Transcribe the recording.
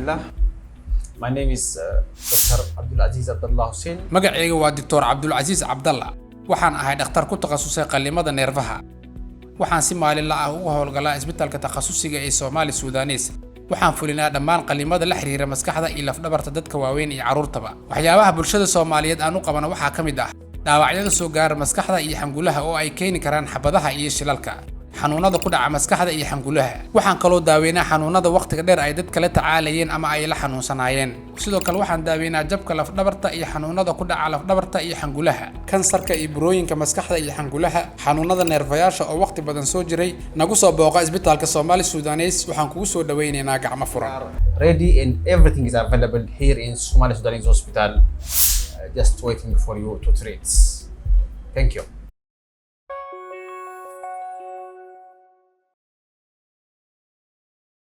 Bismillah. My name is Dr. Abdulaziz Abdullah Hussein. Magacayga waa Doctor Cabdulcasiis Cabdalla. Waxaan ahay dhakhtar ku takhasusay qallimada neerfaha. Waxaan si maalinla ah uga howlgalaa isbitaalka takhasusiga ee Somali Sudanese. Waxaan fulinaa dhammaan qallimada la xiriira maskaxda iyo lafdhabarta dadka waaweyn iyo carruurtaba. Waxyaabaha bulshada Soomaaliyeed aan u qabano waxaa ka mid ah dhaawacyada soo gaara maskaxda iyo xangulaha oo ay keeni karaan xabadaha iyo shilalka, xanuunada ku dhaca maskaxda iyo xangulaha. Waxaan kaloo daaweynaa xanuunada wakhtiga dheer ay dadka la tacaalayeen ama ay la xanuunsanaayeen. Sidoo kale waxaan daaweynaa jabka lafdhabarta iyo xanuunada ku dhaca lafdhabarta iyo xangulaha, kansarka iyo burooyinka maskaxda iyo xangulaha, xanuunada neerfayaasha oo wakhti badan soo jiray. Nagu soo booqa isbitaalka Somali Sudanese. Waxaan kugu soo dhawaynaynaa gacmo furan. Ready and everything is available here in Somali Sudanese Hospital, just waiting for you to treat. Thank you.